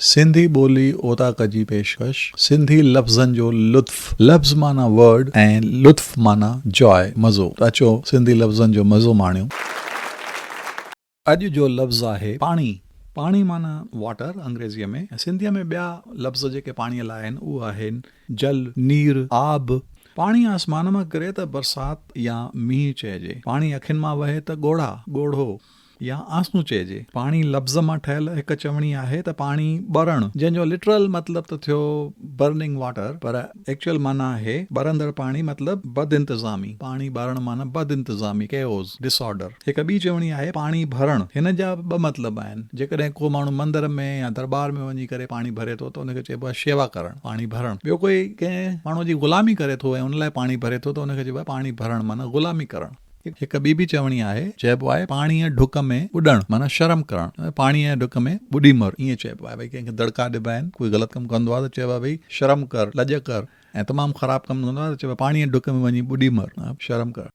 سنڌي ٻولي اوطاق جي پيشڪش، سنڌي لفظن جو لطف، لفظ معنيٰ Word ۽ لطف معنيٰ Joy، مزو، ته اچو سنڌي لفظن جو مزو ماڻيون. اڄ جو لفظ آهي پاڻي. پاڻي معنيٰ Water انگريزيء ۾ ۽ سنڌيء ۾ ٻيا لفظ جيڪي پاڻيء لاء آهن اهي آهن جل، نير، آب. پاڻي آسمان مان ڪري ته برسات يا مينهن چئجي. پاڻي اکين مان وهي ته ڳوڙها، ڳوڙهو. يا آنسون چئجي. پاڻي لفظ مان ٺهيل هڪ چوڻي آهي ته پاڻي ٻرڻ، جنهن جو لٽرل مطلب ته ٿيو Burning Water پر ايڪچوئل معنيٰ آهي ٻرندڙ پاڻي مطلب بدانتظامي، پاڻي ٻرڻ معنيٰ بدانتظامي، Chaos، Disorder. هڪ ٻي چوڻي آهي پاڻي ڀرڻ، هن جا به ٻه مطلب آهن، جيڪڏهن ڪو ماڻهو مندر ۾ يا درٻار ۾ وڃي ڪري پاڻي ڀري ٿو ته ان کي چئبو آهي شيوا ڪرڻ، پاڻي ڀرڻ. ٻيو ڪوئي ڪنهن ماڻهوء جي غلامي ڪري ٿو ۽ ان لاء پاڻي ڀري ٿو ته ان کي چئبو آهي پاڻي ڀرڻ معنيٰ غلامي ڪرڻ. هڪ ٻي به چوڻي آهي، چئبو آهي پاڻيء ڍڪ ۾ ٻڏڻ معنيٰ شرم ڪرڻ، پاڻيء ڍڪ ۾ ٻڏي مر ائين چئبو آهي ڀئي ڪنهن کي دڙڪا ڏبا آهن، ڪوئي غلط ڪم ڪندو آهي ته چئبو آهي ڀئي شرم ڪر، لڄ ڪر ۽ تمام خراب ڪم ڪندو آهي ته چئبو آهي پاڻيء ڍڪ ۾ وڃي ٻڏي مر، شرم ڪر.